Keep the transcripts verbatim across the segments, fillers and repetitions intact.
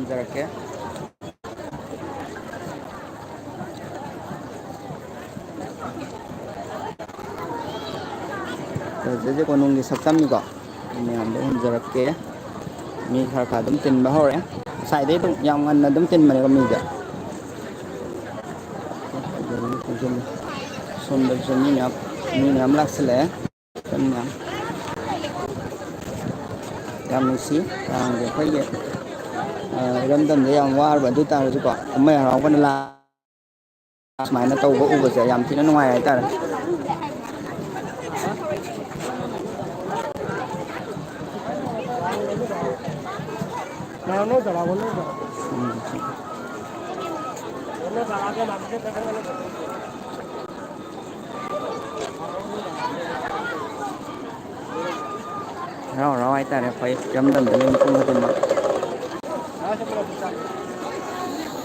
ꯖꯔꯛꯀꯦ꯫ ꯍꯧꯖꯤꯛ ꯍꯧꯖꯤꯛ ꯀꯣꯅꯨꯡꯒꯤ ꯁꯛꯇꯝꯅꯤꯀꯣ꯫ ꯃꯌꯥꯝꯗ ꯎꯍꯟꯖꯔꯛꯀꯦ꯫ ꯃꯤ ꯈꯔ ꯈꯔ ꯑꯗꯨꯝ ꯇꯤꯟꯕ ꯍꯧꯔꯦ꯫ ꯉꯁꯥꯏꯗꯩ ꯑꯗꯨꯝ ꯌꯥꯝ ꯉꯟꯅ ꯑꯗꯨꯝ ꯇꯤꯟꯕꯅꯦꯕ ꯃꯤꯁꯦ꯫ ꯁꯣꯝꯗꯁꯨ ꯃꯤ ꯃꯌꯥꯝ, ꯃꯤ ꯃꯌꯥꯝ ꯂꯥꯛꯁꯜꯂꯛꯑꯦ꯫ ꯌꯥꯝ ꯅꯨꯡꯁꯤ꯫ ꯀꯥꯡꯒꯤ ꯑꯩꯈꯣꯏꯒꯤ, ꯑ, ꯏꯔꯝꯗꯝꯗ ꯌꯥꯝ ꯋꯥꯔꯨꯕ ꯑꯗꯨ ꯇꯥꯔꯁꯨꯀꯣ, ꯀꯨꯝꯍꯩ ꯍꯔꯥꯎꯕꯅ ꯂꯥꯛ ꯁꯨꯃꯥꯏꯅ ꯇꯧꯕ ꯎꯕꯁꯦ ꯌꯥꯝ ꯊꯤꯅ ꯅꯨꯡꯉꯥꯏ ꯍꯥꯏꯇꯥꯔꯦ꯫ ꯍꯔꯥꯎ ꯍꯔꯥꯎ ꯍꯥꯏꯇꯥꯔꯦ, ꯑꯩꯈꯣꯏ ꯏꯔꯝꯗꯝꯗ ꯂꯩꯕ ꯃꯤꯄꯨꯝ ꯈꯨꯗꯤꯡꯃꯛ꯫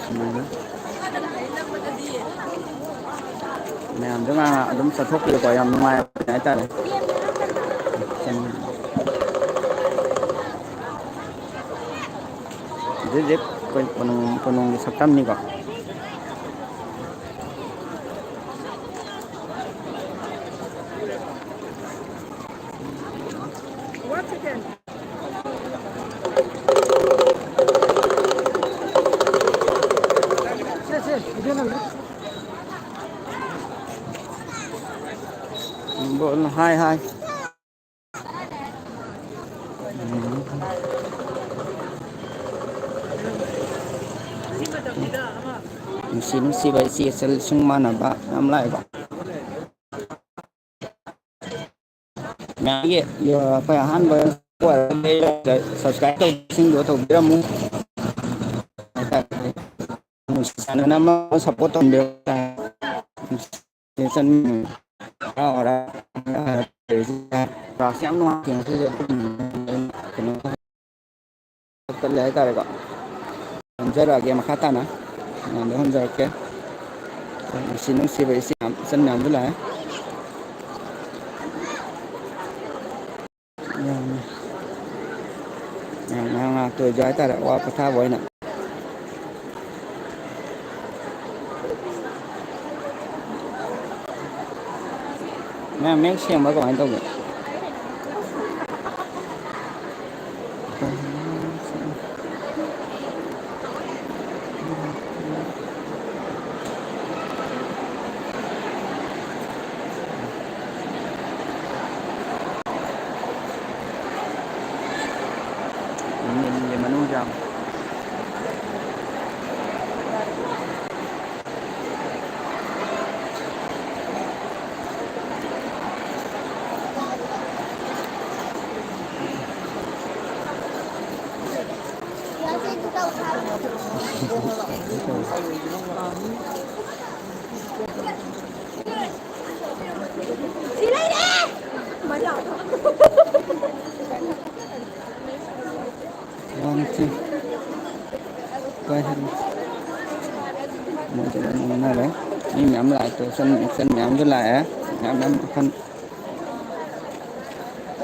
ꯁꯨꯃꯥꯏꯅ ꯃꯌꯥꯝꯁꯨ ꯉꯥꯏꯍꯥꯛ ꯑꯗꯨꯝ ꯆꯠꯊꯣꯛꯄꯤꯔꯨꯀꯣ, ꯌꯥꯝ ꯅꯨꯡꯉꯥꯏꯕꯅꯦ ꯍꯥꯏꯇꯥꯔꯦ꯫ ꯍꯧꯖꯤꯛ ꯍꯧꯖꯤꯛ ꯑꯩꯈꯣꯏ ꯀꯣꯅꯨꯡ, ꯀꯣꯅꯨꯡꯒꯤ ꯁꯛꯇꯝꯅꯤꯀꯣ꯫ ꯍꯥꯏ ꯍꯥꯏ꯫ ꯅꯨꯡꯁꯤ ꯅꯨꯡꯁꯤꯕ ꯏꯆꯦ ꯏꯆꯜ ꯏꯁꯨꯡ ꯃꯥꯟꯅꯕ ꯃꯌꯥꯝ ꯂꯥꯛꯑꯦꯀꯣ꯫ ꯃꯌꯥꯝꯒꯤ, ꯑꯩꯈꯣꯏ ꯑꯍꯥꯟꯕ ꯑꯣꯏꯔꯒꯗꯤ subscribe ꯇꯧꯕꯁꯤꯡꯗꯣ ꯇꯧꯕꯤꯔꯝꯃꯨ꯫ ꯅꯨꯡꯁꯤ ꯆꯥꯟꯅꯅ ꯑꯃ support ꯇꯧꯕꯤꯔꯝꯃꯨ꯫ ꯍꯔꯥꯎ ꯍꯔꯥꯎ꯫ ꯀ꯭ꯂꯥꯁ ꯌꯥꯝ ꯅꯨꯡꯉꯥꯏꯇꯦ ꯉꯁꯤꯁꯦ꯫ ꯀꯩꯅꯣ ꯆꯠꯂꯦ ꯍꯥꯏꯇꯥꯔꯦꯀꯣ꯫ ꯍꯟꯖꯔꯛꯑꯒꯦ ꯃꯈꯥ ꯇꯥꯅ꯫ ꯃꯌꯥꯝꯗ ꯍꯟꯖꯔꯛꯀꯦ꯫ ꯅꯨꯡꯁꯤ ꯅꯨꯡꯁꯤꯕ ꯏꯆꯦ ꯃꯌꯥꯝ, ꯏꯆꯟ ꯃꯌꯥꯝꯁꯨ ꯂꯥꯛꯑꯦ꯫ ꯌꯥꯝ, ꯌꯥꯝ ꯉꯥꯏꯍꯥꯛ ꯉꯥꯏꯍꯥꯛꯇ ꯑꯣꯏꯖ ꯍꯥꯏꯇꯥꯔꯦ, ꯑꯋꯥ ꯄꯣꯊꯥꯕ ꯑꯣꯏꯅ꯫ ꯃꯌꯥꯝ ꯃꯌꯦꯛ ꯁꯦꯡꯕ꯭ꯔꯥ ꯀꯃꯥꯏꯅ ꯇꯧꯒꯦ? ꯃꯅꯨꯡꯁꯦ ꯌꯥꯝ ꯋꯥꯟ ꯇꯨ ꯃꯣꯏꯗꯤ ꯂꯣꯏ ꯉꯥꯡꯅꯔꯦ꯫ ꯃꯤ ꯃꯌꯥꯝ ꯂꯥꯛꯑꯦ, ꯇꯨ ꯏꯆꯟ, ꯏꯆꯟ ꯃꯌꯥꯝꯁꯨ ꯂꯥꯛꯑꯦ꯫ ꯃꯌꯥꯝ ꯃꯌꯥꯝ ꯃꯈꯜ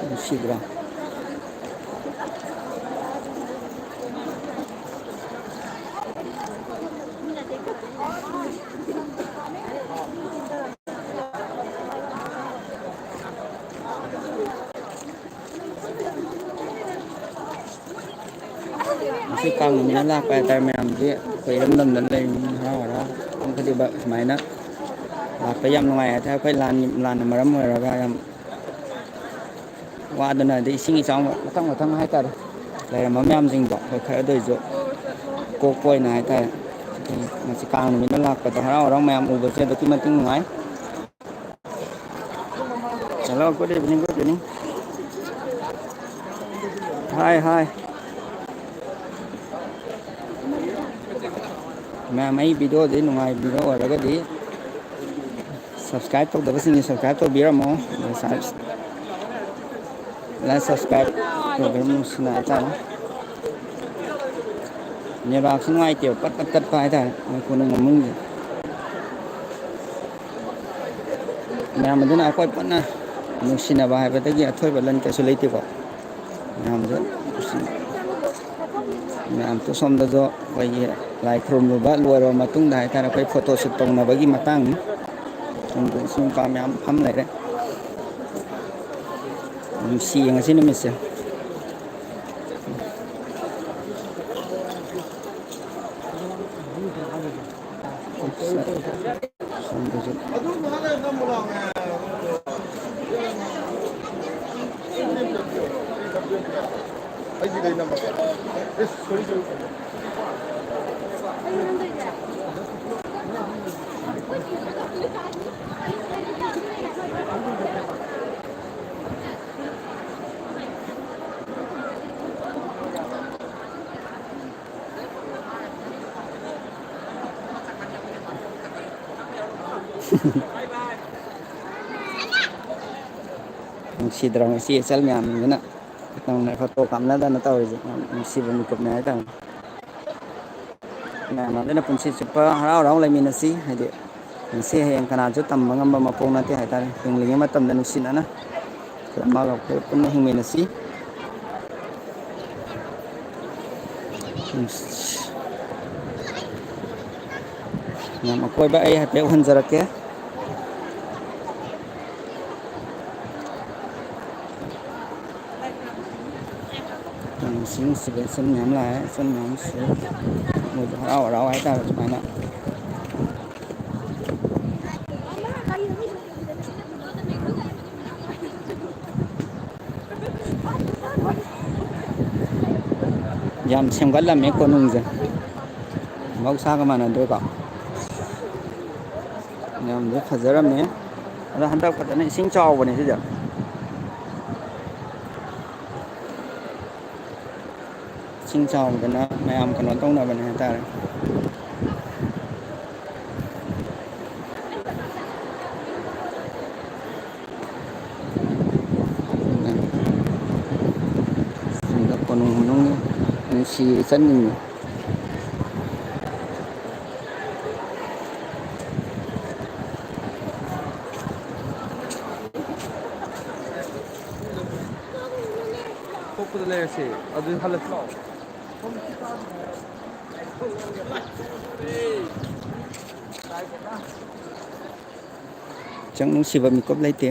ꯅꯨꯡꯁꯤꯗ꯭ꯔꯣ? ꯉꯁꯤ ꯀꯥꯡ ꯅꯨꯃꯤꯠꯅ ꯂꯥꯛꯄ ꯍꯥꯏꯇꯥꯔꯦ꯫ ꯃꯌꯥꯝꯁꯤ ꯑꯩꯈꯣꯏ ꯏꯔꯝꯗꯝꯗ ꯂꯩ ꯍꯔꯥꯎ ꯍꯔꯥꯎ ꯃꯐꯝ ꯈꯨꯗꯤꯡꯃꯛ ꯁꯨꯃꯥꯏꯅ ꯂꯥꯛꯄ ꯌꯥꯝ ꯅꯨꯡꯉꯥꯏ ꯍꯥꯏꯇꯥꯔꯦ꯫ ꯑꯩꯈꯣꯏ ꯂꯥꯟꯒꯤ, ꯂꯥꯟꯅ ꯃꯔꯝ ꯑꯣꯏꯔꯒ ꯌꯥꯝ ꯋꯥꯗꯅ, ꯑꯗꯩ ꯏꯁꯤꯡ ꯏꯆꯥꯎ ꯃꯊꯪ ꯃꯊꯪ ꯍꯥꯏꯇꯥꯔꯦ, ꯂꯩꯔꯝꯕ ꯃꯌꯥꯝꯁꯤꯡꯗꯣ ꯑꯩꯈꯣꯏ ꯈꯔꯗ ꯑꯣꯏꯔꯁꯨ ꯀꯣꯛꯄ ꯑꯣꯏꯅ ꯍꯥꯏꯇꯥꯔꯦ꯫ ꯑꯩꯈꯣꯏ ꯉꯁꯤ ꯀꯥꯡ ꯅꯨꯃꯤꯠꯇ ꯂꯥꯛꯄꯗ ꯍꯔꯥꯎ ꯍꯔꯥꯎ ꯃꯌꯥꯝ ꯎꯕꯁꯦ ꯑꯗꯨꯛꯀꯤ ꯃꯇꯤꯛ ꯅꯨꯡꯉꯥꯏ꯫ Hello, good evening, good evening. Hi, hi. ꯃꯌꯥꯝ, ꯑꯩ video ꯁꯤ ꯅꯨꯡꯉꯥꯏꯕꯤꯕ ꯑꯣꯏꯔꯒꯗꯤ subscribe ꯇꯧꯗꯕꯁꯤꯡꯁꯤ subscribe ꯇꯧꯕꯤꯔꯝꯃꯣ꯫ ꯑꯗꯨꯒ ꯁꯥ-, like, subscribe ꯇꯧꯕꯤꯔꯝꯃꯣ, ꯅꯨꯡꯁꯤꯅ ꯍꯥꯏꯇꯥꯔꯦ꯫ Network ꯁꯨ ꯅꯨꯡꯉꯥꯏꯇꯦꯕ, ꯄꯠ ꯄꯠ ꯇꯠꯄ ꯍꯥꯏꯇꯥꯔꯦ, ꯃꯣꯏ ꯀꯣꯅꯨꯡ ꯃꯅꯨꯡꯁꯦ꯫ ꯃꯌꯥꯝ ꯑꯗꯨꯅ ꯑꯩꯈꯣꯏ ꯄꯨꯟꯅ ꯅꯨꯡꯁꯤꯅꯕ ꯍꯥꯏꯕꯗꯒꯤ ꯑꯊꯣꯏꯕ ꯂꯟ ꯀꯩꯁꯨ ꯂꯩꯇꯦꯀꯣ꯫ ꯃꯌꯥꯝꯁꯨ ꯅꯨꯡꯁꯤ-, ꯃꯌꯥꯝꯁꯨ ꯁꯣꯝꯗꯁꯨ ꯑꯩꯈꯣꯏꯒꯤ ꯂꯥꯏ ꯈꯨꯔꯨꯝꯂꯨꯕ ꯂꯣꯏꯔꯕ ꯃꯇꯨꯡꯗ ꯍꯥꯏꯇꯥꯔꯦ, ꯑꯩꯈꯣꯏ photo shoot ꯇꯧꯅꯕꯒꯤ ꯃꯇꯥꯡꯅꯤ꯫ ꯁꯣꯝꯗ ꯏꯁꯨꯡ ꯏꯄꯥ ꯃꯌꯥꯝ ꯐꯝ ꯂꯩꯔꯦ꯫ ꯅꯨꯡꯁꯤꯌꯦ ꯉꯁꯤ ꯅꯨꯃꯤꯠꯁꯦ꯫ ꯁꯣꯝꯗꯁꯨ꯫ ꯅꯨꯡꯁꯤꯗ꯭ꯔꯣ ꯉꯁꯤ ꯏꯆꯜ ꯃꯌꯥꯝꯁꯤꯅ ꯅꯧꯅ ꯐꯣꯇꯣ ꯀꯥꯞꯅꯗꯅ ꯇꯧꯔꯤꯁꯦ? ꯌꯥꯝ ꯅꯨꯡꯁꯤꯕ ꯃꯤꯀꯨꯞꯅꯦ ꯍꯥꯏꯇꯥꯔꯦ꯫ ꯃꯌꯥꯝ ꯑꯗꯨꯅ ꯄꯨꯟꯁꯤ ꯆꯨꯞꯄ ꯍꯔꯥꯎ ꯍꯔꯥꯎ ꯂꯩꯃꯤꯟꯅꯁꯤ꯫ ꯍꯥꯏꯗꯤ ꯉꯁꯤ ꯍꯌꯦꯡ ꯀꯅꯥꯁꯨ ꯇꯝꯕ ꯉꯝꯕ ꯃꯄꯣꯛ ꯅꯠꯇꯦ ꯍꯥꯏꯇꯥꯔꯦ꯫ ꯍꯤꯡꯂꯤꯉꯩ ꯃꯇꯝꯗ ꯅꯨꯡꯁꯤꯅꯅ ꯑꯃꯒ ꯑꯩꯈꯣꯏ ꯄꯨꯟꯅ ꯍꯤꯡꯃꯤꯟꯅꯁꯤ꯫ ꯌꯥꯝ ꯑꯀꯣꯏꯕ ꯑꯩ ꯍꯥꯏꯐꯦꯠ ꯎꯍꯟꯖꯔꯛꯀꯦ꯫ ꯌꯥꯝ ꯅꯨꯡꯁꯤ ꯅꯨꯡꯁꯤꯕ ꯏꯆꯟ ꯃꯌꯥꯝ ꯂꯥꯛꯑꯦ꯫ ꯏꯆꯟ ꯃꯌꯥꯝꯁꯨ ꯃꯣꯏꯁꯨ ꯍꯔꯥꯎ ꯍꯔꯥꯎ ꯍꯥꯏꯇꯥꯔꯦ ꯁꯨꯃꯥꯏꯅ꯫ ꯌꯥꯝ ꯁꯦꯝꯒꯠꯂꯝꯃꯦ ꯀꯣꯅꯨꯡꯁꯦ, ꯃꯍꯧꯁꯥꯒ ꯃꯥꯟꯅꯗ꯭ꯔꯦꯀꯣ꯫ ꯌꯥꯝꯗꯤ ꯐꯖꯔꯝꯃꯦ꯫ ꯑꯗꯣ ꯍꯟꯗꯛ ꯐꯖꯅ ꯏꯁꯤꯡ ꯆꯥꯎꯕꯅꯦ ꯁꯤꯁꯦ꯫ ꯏꯁꯤꯡ ꯆꯥꯎꯗꯅ ꯃꯌꯥꯝ ꯀꯩꯅꯣ ꯇꯧꯅꯕꯅꯦ ꯍꯥꯏꯇꯥꯔꯦ꯫ ꯁꯤꯗ ꯀꯣꯅꯨꯡ ꯃꯅꯨꯡ ꯅꯨꯡꯁꯤ ꯆꯠꯅꯤꯡꯉꯤ꯫ ꯊꯣꯛꯄꯗ ꯂꯩꯔꯁꯦ꯫ ꯑꯗꯨ ꯍꯜꯂꯁꯤ ꯂꯥꯛꯑꯣ꯫ ꯆꯪ ꯅꯨꯡꯁꯤꯕ ꯃꯤꯀꯨꯞ ꯂꯩꯇꯦ꯫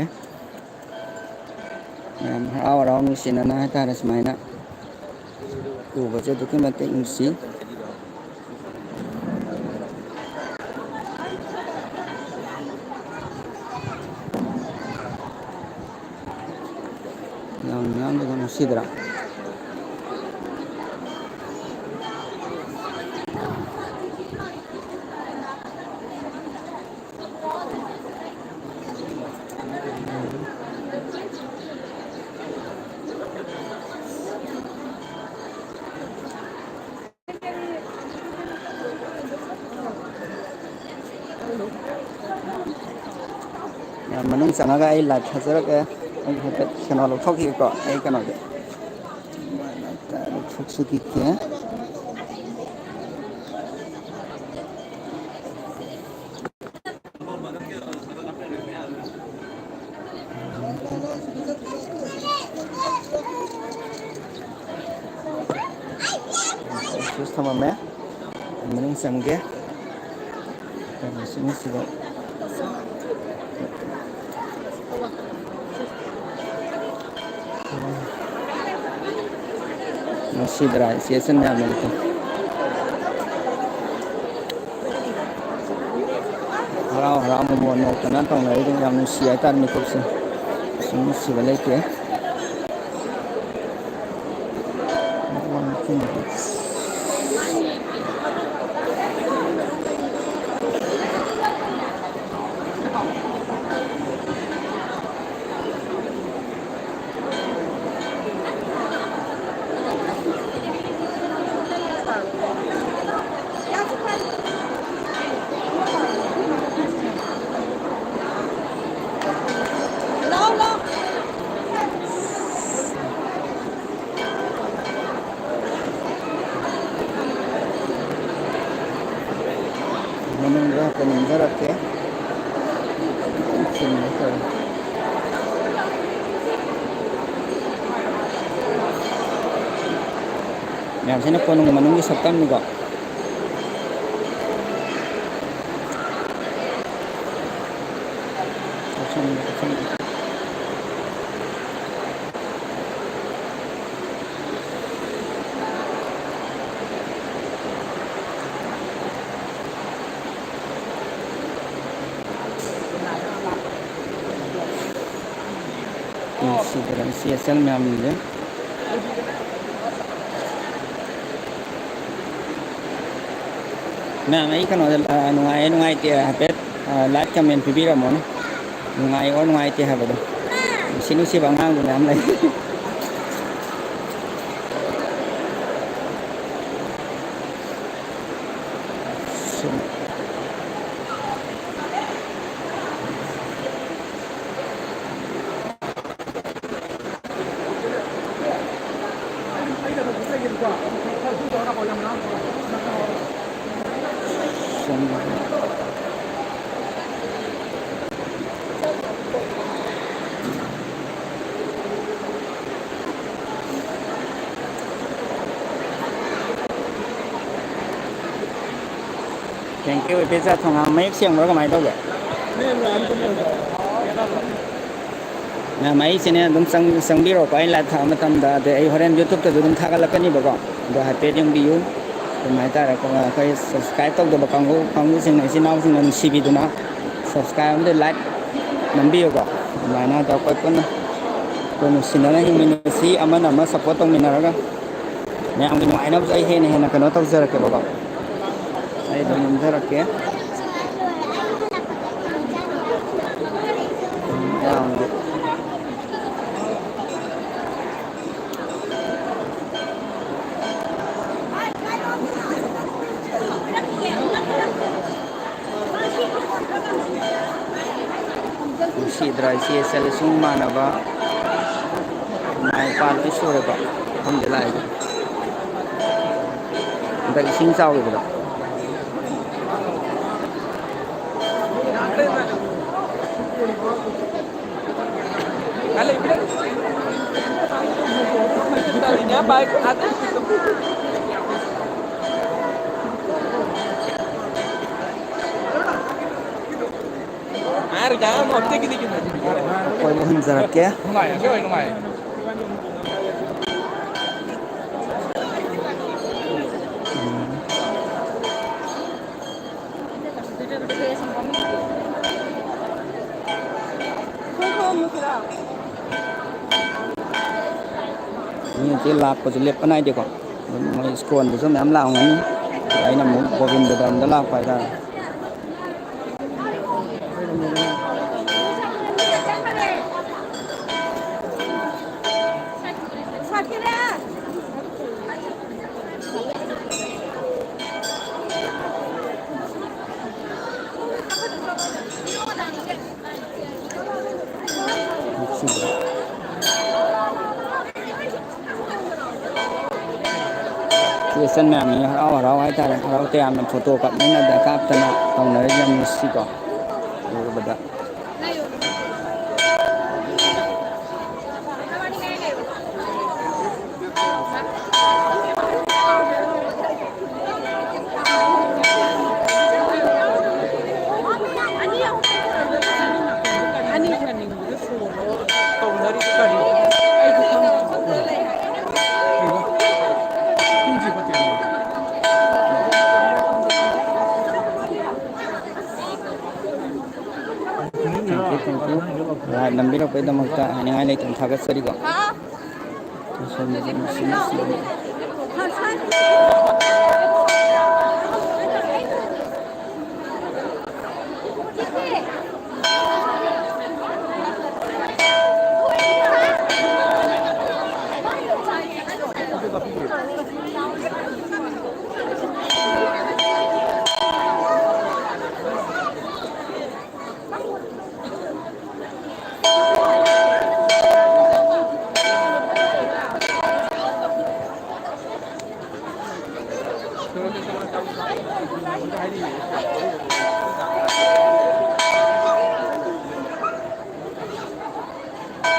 ꯃꯌꯥꯝ ꯍꯔꯥꯎ ꯍꯔꯥꯎ ꯅꯨꯡꯁꯤꯅꯅ ꯍꯥꯏꯇꯥꯔꯦ, ꯁꯨꯃꯥꯏꯅ ꯎꯕꯁꯦ ꯑꯗꯨꯛꯀꯤ ꯃꯇꯤꯛ ꯅꯨꯡꯁꯤ꯫ ꯌꯥꯝ ꯌꯥꯝꯅꯒ ꯅꯨꯡꯁꯤꯗ꯭ꯔꯥ? ꯃꯅꯨꯡ ꯆꯪꯉꯒ ꯑꯩ ꯂꯥꯏꯚ ꯊꯥꯖꯔꯛꯀꯦ꯫ ꯑꯩ ꯍꯥꯏꯐꯦꯠ ꯀꯩꯅꯣ ꯂꯧꯊꯣꯛꯈꯤꯒꯦꯀꯣ, ꯑꯩ ꯀꯩꯅꯣꯗꯤ ꯂꯧꯊꯣꯛꯆꯈꯤꯒꯦ꯫ ꯁ꯭ꯋꯤꯆ ꯊꯝꯃꯝꯃꯦ꯫ ꯃꯅꯨꯡ ꯆꯪꯒꯦ꯫ ꯀꯩꯅꯣ, ꯁꯤ ꯃꯤꯁꯤꯗ꯫ ꯅꯨꯡꯁꯤꯗ꯭ꯔꯥ? ꯏꯆꯦ ꯏꯆꯟ ꯃꯌꯥꯝ ꯂꯩꯔꯤꯁꯦ꯫ ꯍꯔꯥꯎ ꯍꯔꯥꯎ ꯃꯃꯣꯟ ꯅꯣꯛꯇꯅ ꯇꯧꯅꯔꯤꯗꯨ ꯌꯥꯝ ꯅꯨꯡꯁꯤ ꯍꯥꯏꯇꯥꯔꯦ, ꯃꯤꯀꯨꯞꯁꯦ꯫ ꯀꯩꯁꯨ ꯅꯨꯡꯁꯤꯕ ꯂꯩꯇꯦ꯫ ꯃꯅꯨꯡꯗ ꯍꯥꯏꯐꯦꯠ ꯅꯝꯖꯔꯛꯀꯦ꯫ ꯆꯤꯟꯕ ꯇꯧꯔꯦ꯫ ꯃꯌꯥꯝꯁꯤꯅ ꯀꯣꯅꯨꯡ ꯃꯅꯨꯡꯒꯤ ꯁꯛꯇꯝꯅꯤꯀꯣ꯫ ꯁꯤꯗ ꯁꯤ ꯑꯦꯁ ꯑꯦꯜ ꯃꯌꯥꯝꯁꯦ꯫ ꯃꯌꯥꯝ, ꯑꯩ ꯀꯩꯅꯣꯗ, ꯑ, ꯅꯨꯡꯉꯥꯏꯌꯦ ꯅꯨꯡꯉꯥꯏꯇꯦ ꯍꯥꯏꯐꯦꯠ, ꯑ, ꯂꯥꯏꯛ ꯀꯃꯦꯟ ꯄꯤꯕꯤꯔꯝꯃꯣꯅꯦ꯫ ꯅꯨꯡꯉꯥꯏ ꯑꯣꯔ ꯅꯨꯡꯉꯥꯏꯇꯦ ꯍꯥꯏꯕꯗꯣ꯫ ꯅꯨꯡꯁꯤ ꯅꯨꯡꯁꯤꯕ ꯑꯉꯥꯡꯗꯣ ꯃꯌꯥꯝ ꯂꯩ꯫ Thank you, ꯏꯄꯦꯆꯥ ꯊꯣꯉꯥꯝ꯫ ꯃꯌꯦꯛ ꯁꯦꯡꯕ꯭ꯔꯥ ꯀꯃꯥꯏꯅ ꯇꯧꯒꯦ? ꯃꯌꯥꯝ, ꯑꯩ ꯆꯦꯅꯦꯜ ꯑꯗꯨꯝ ꯆꯪ-, ꯆꯪꯕꯤꯔꯣꯀꯣ꯫ ꯑꯩ ꯂꯥꯏꯚ ꯊꯥꯕ ꯃꯇꯝꯗ, ꯑꯗꯩ ꯑꯩ ꯍꯣꯔꯦꯟ ꯌꯨꯇ꯭ꯌꯨꯕꯇꯁꯨ ꯑꯗꯨꯝ ꯊꯥꯒꯠꯂꯛꯀꯅꯤꯕꯀꯣ꯫ ꯑꯗꯣ ꯍꯥꯏꯐꯦꯠ ꯌꯦꯡꯕꯤꯌꯨ꯫ ꯑꯗꯨꯝ ꯍꯥꯏꯇꯥꯔꯦꯀꯣ, ꯑꯩꯈꯣꯏ ꯁꯕꯁꯀ꯭ꯔꯥꯏꯕ ꯇꯧꯗꯕ ꯀꯥꯡꯕꯨ, ꯀꯥꯡꯕꯨꯁꯤꯡꯅ, ꯏꯆꯤꯟ ꯏꯅꯥꯎꯁꯤꯡꯅ ꯅꯨꯡꯁꯤꯕꯤꯗꯨꯅ ꯁꯕꯁꯀ꯭ꯔꯥꯏꯕ ꯑꯃꯗꯤ ꯂꯥꯏꯛ ꯅꯝꯕꯤꯌꯨꯀꯣ꯫ ꯑꯗꯨꯃꯥꯏꯅ ꯇꯧꯔꯒ ꯑꯩꯈꯣꯏ ꯄꯨꯟꯅ ꯑꯩꯈꯣꯏ ꯅꯨꯡꯁꯤꯅꯅ ꯍꯤꯡꯃꯤꯟꯅꯁꯤ, ꯑꯃꯅ ꯑꯃ ꯁꯞꯄꯣꯔꯠ ꯇꯧꯃꯤꯟꯅꯔꯒ꯫ ꯃꯌꯥꯝꯒꯤ ꯅꯨꯡꯉꯥꯏꯅꯕꯁꯨ ꯑꯩ ꯍꯦꯟꯅ ꯍꯦꯟꯅ ꯀꯩꯅꯣ ꯇꯧꯖꯔꯛꯀꯦꯕꯀꯣ꯫ ꯑꯩ ꯑꯗꯨꯝ ꯅꯝꯖꯔꯛꯀꯦ꯫ ꯃꯌꯥꯝꯒꯤ ꯅꯨꯡꯁꯤꯗ꯭ꯔꯥ ꯏꯆꯦ ꯏꯆꯜ ꯏꯁꯨꯡ ꯏꯃꯥꯟꯅꯕ ꯏꯃꯥ ꯏꯄꯥ ꯂꯣꯏ ꯁꯨꯔꯕ ꯃꯐꯝꯗ ꯂꯥꯛꯏꯁꯦ꯫ ꯍꯟꯗꯛ ꯏꯁꯤꯡ ꯆꯥꯎꯈꯤꯕꯗꯣ꯫ ꯑꯀꯣꯏꯕ ꯍꯨꯝꯖꯔꯛꯀꯦ꯫ ꯁꯤ ꯂꯥꯛꯄꯁꯨ ꯂꯦꯞꯄ ꯅꯥꯏꯗꯦꯀꯣ꯫ ꯑꯗꯨꯝ ꯃꯣꯏ ꯁ꯭ꯀꯣꯟꯗꯁꯨ ꯃꯌꯥꯝ ꯂꯥꯛꯑꯝꯒꯅꯤ꯫ ꯑꯩꯅ ꯑꯃꯨꯛ ꯒꯣꯕꯤꯟꯗꯗ ꯑꯃꯗ ꯂꯥꯛꯄ ꯍꯥꯏꯇꯥꯔꯦ꯫ ꯏꯆꯟ ꯃꯌꯥꯝꯅ ꯍꯔꯥꯎ ꯍꯔꯥꯎ ꯍꯥꯏꯇꯥꯔꯦ, ꯍꯔꯥꯎ ꯇꯌꯥꯝꯅ ꯐꯣꯇꯣ ꯀꯥꯞꯃꯤꯟꯅꯗꯅ ꯀꯥꯞꯇꯅ ꯇꯧꯅꯔꯤꯁꯦ ꯌꯥꯝ ꯅꯨꯡꯁꯤꯀꯣ꯫ ꯎꯕꯗ꯫ Thank you, thank you. Ride ꯅꯝꯕꯤꯔꯛꯄꯒꯤꯗꯃꯛꯇ ꯍꯥꯏꯅꯤꯡꯉꯥꯏ ꯂꯩꯇꯅ ꯊꯥꯒꯠꯆꯔꯤꯀꯣ꯫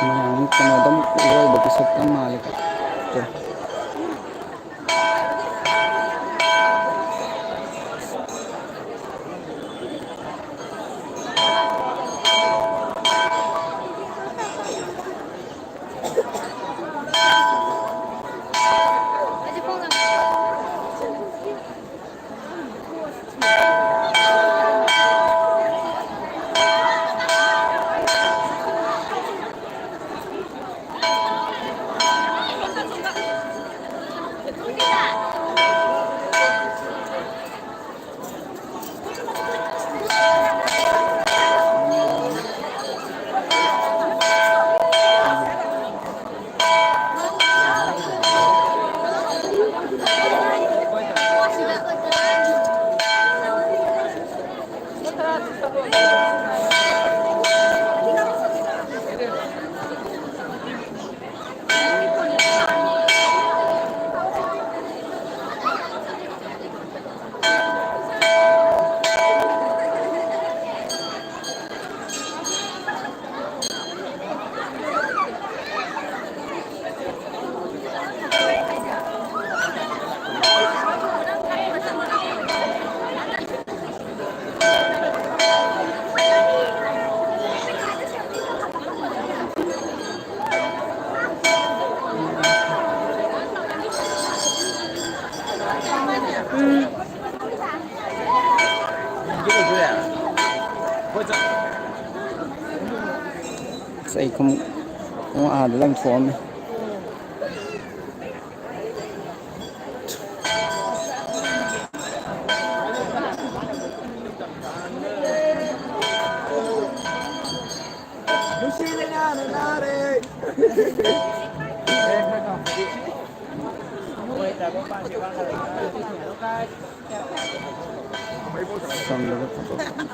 ꯃꯌꯥꯝ ꯀꯩꯅꯣ ꯑꯗꯨꯝ ꯏꯔꯣꯏꯕꯒꯤ ꯁꯛꯇꯝ ꯃꯥꯜꯂꯦꯀꯣ꯫ ꯑꯁ, ꯑꯩ ꯈꯣꯡꯎꯞ, ꯈꯣꯡꯎꯞ ꯑꯥꯗ ꯂꯪꯊꯣꯛꯑꯝꯃꯦ꯫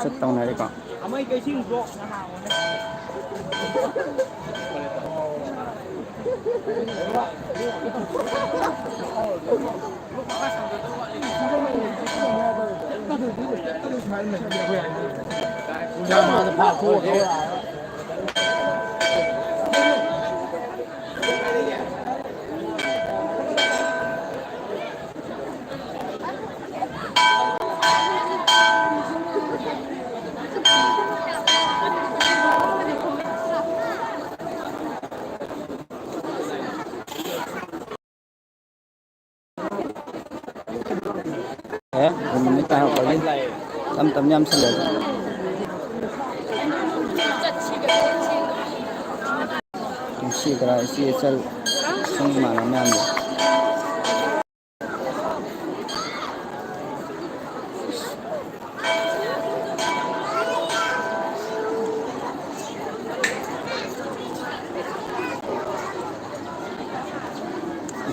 ꯆꯠ ꯇꯧꯅꯔꯦꯀꯣ꯫ ꯑꯦ, ꯅꯨꯃꯤꯠ ꯇꯥꯔꯛꯄꯒꯤ ꯇꯞ ꯇꯞꯅ ꯌꯥꯝꯁꯜꯂꯛꯑꯦ꯫ ꯏꯆꯦ ꯀꯔꯥ, ꯏꯆꯦ ꯏꯆꯜ, ꯁꯨꯝ ꯏꯃꯥꯟꯅꯕ ꯃꯌꯥꯝꯗꯣ꯫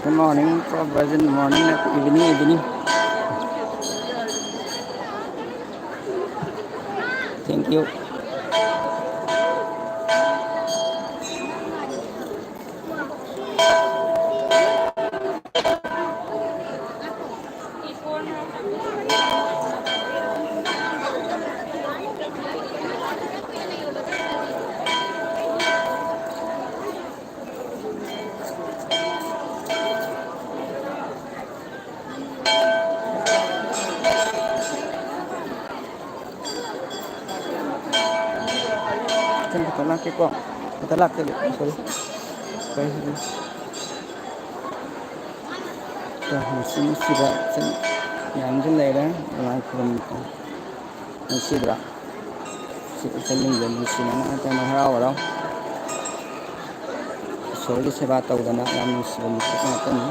Good morning, from present morning, evening, evening. Thank you. ꯈꯤꯇꯪ ꯈꯤꯇꯪ ꯂꯥꯛꯀꯦꯀꯣ꯫ ꯈꯤꯇꯪ ꯂꯥꯛꯀꯦ꯫ Sorry꯫ ꯀꯩ ꯍꯥꯏꯅꯤ? ꯅꯨꯡꯁꯤ ꯅꯨꯡꯁꯤꯕ ꯏꯆꯟ ꯃꯌꯥꯝꯁꯨ ꯂꯩꯔꯦ꯫ ꯂꯥꯏ ꯈꯨꯔꯨꯝ ꯅꯨꯡꯁꯤꯗ꯭ꯔꯥ? ꯁꯤ ꯏꯆꯟꯁꯤꯡꯁꯦ ꯅꯨꯡꯁꯤꯅꯅ ꯍꯥꯏꯇꯥꯔꯦ꯫ ꯍꯔꯥꯎ ꯍꯔꯥꯎ ꯏꯁꯣꯔꯒꯤ ꯁꯦꯕꯥ ꯇꯧꯗꯅ ꯌꯥꯝ ꯅꯨꯡꯁꯤꯕ ꯃꯤꯀꯨꯞ ꯉꯥꯛꯇꯅꯤ꯫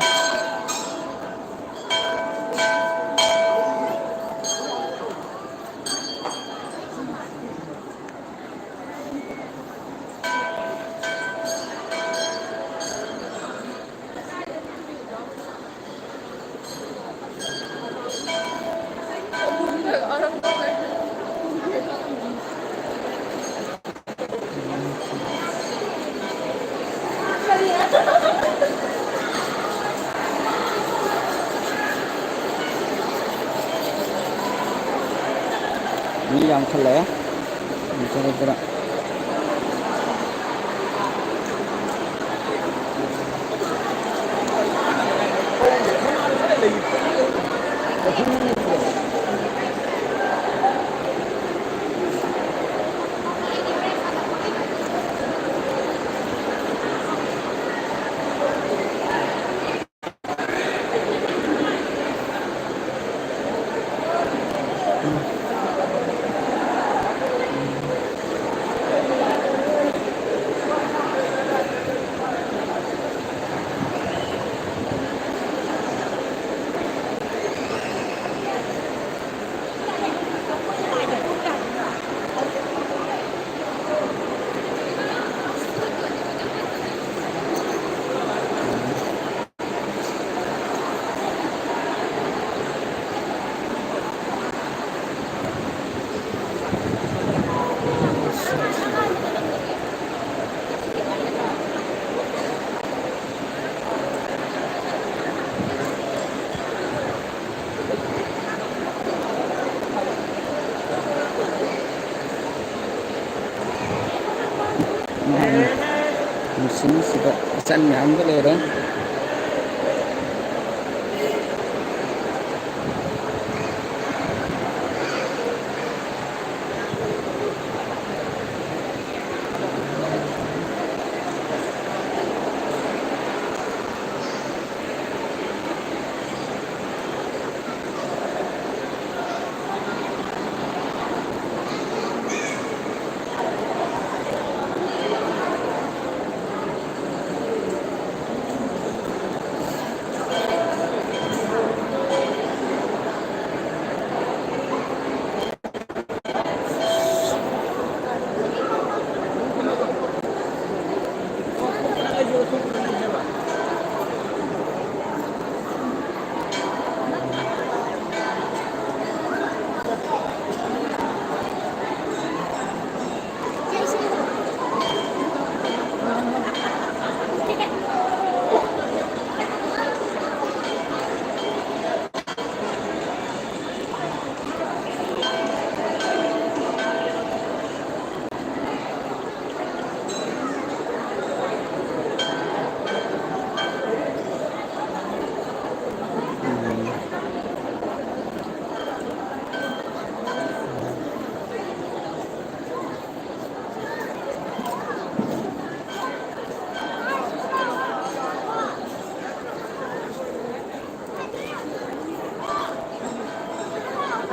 ꯃꯤ ꯌꯥꯝꯈꯠꯂꯛꯑꯦ꯫ ꯖꯔ ꯖꯔ꯫ ꯃꯥꯅꯤ꯫ ꯃꯦꯆꯤꯟꯁꯤꯗ ꯏꯆꯟ ꯃꯌꯥꯝꯒ ꯂꯩꯔꯦ꯫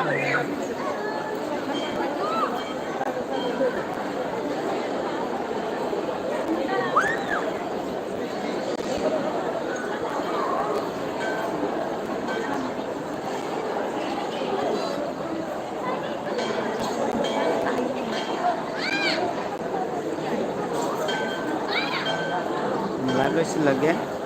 Live ꯂꯣꯏꯁꯤꯜꯂꯒꯦ꯫